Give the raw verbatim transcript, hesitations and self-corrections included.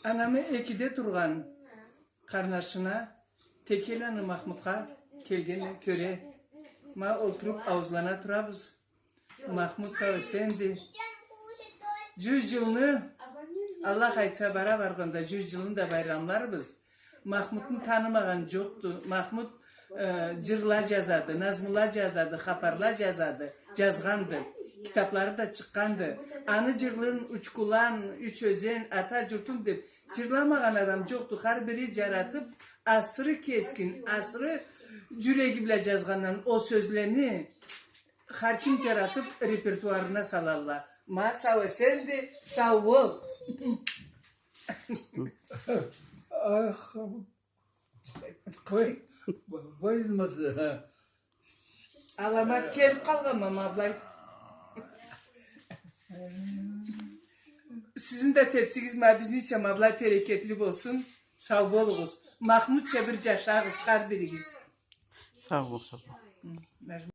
Анамы экиде тургъан къарнашына, Текеланы Махмутха келгенин кёре, ма олтуруп ауузлана турабыз. Махмут сау-эсенди. Джюз джылны, Аллах айтса, бара баргъанда джюз джылын да байрамларбыз. Махмутну танымагъан джокъду. Махмут, э, джырла джазады, назмула джазады, хапарла джазады, джазгъанды. Китаплары да чыкъгъанды. Аны джырларын Учкулан, Юч ёзен, Ата джуртум деп джырламагъан адам джокъду. Хар бири джаратып, асыры кескин, асыры джюреги бла джазгъандан ол сёзлени хар ким джаратып репертуарына салалла. Ма сау-эсенди, сау бол. Ах, къой, къой, къой. Аламат келип къалгъанма, ма былай. Сизни да тепсигиз ма бизнича ма былай берекетли болсун. Сау болугъуз. Махмутча бир джашагъыз хар биригиз. Сау бол, сау бол. Хы, нажму-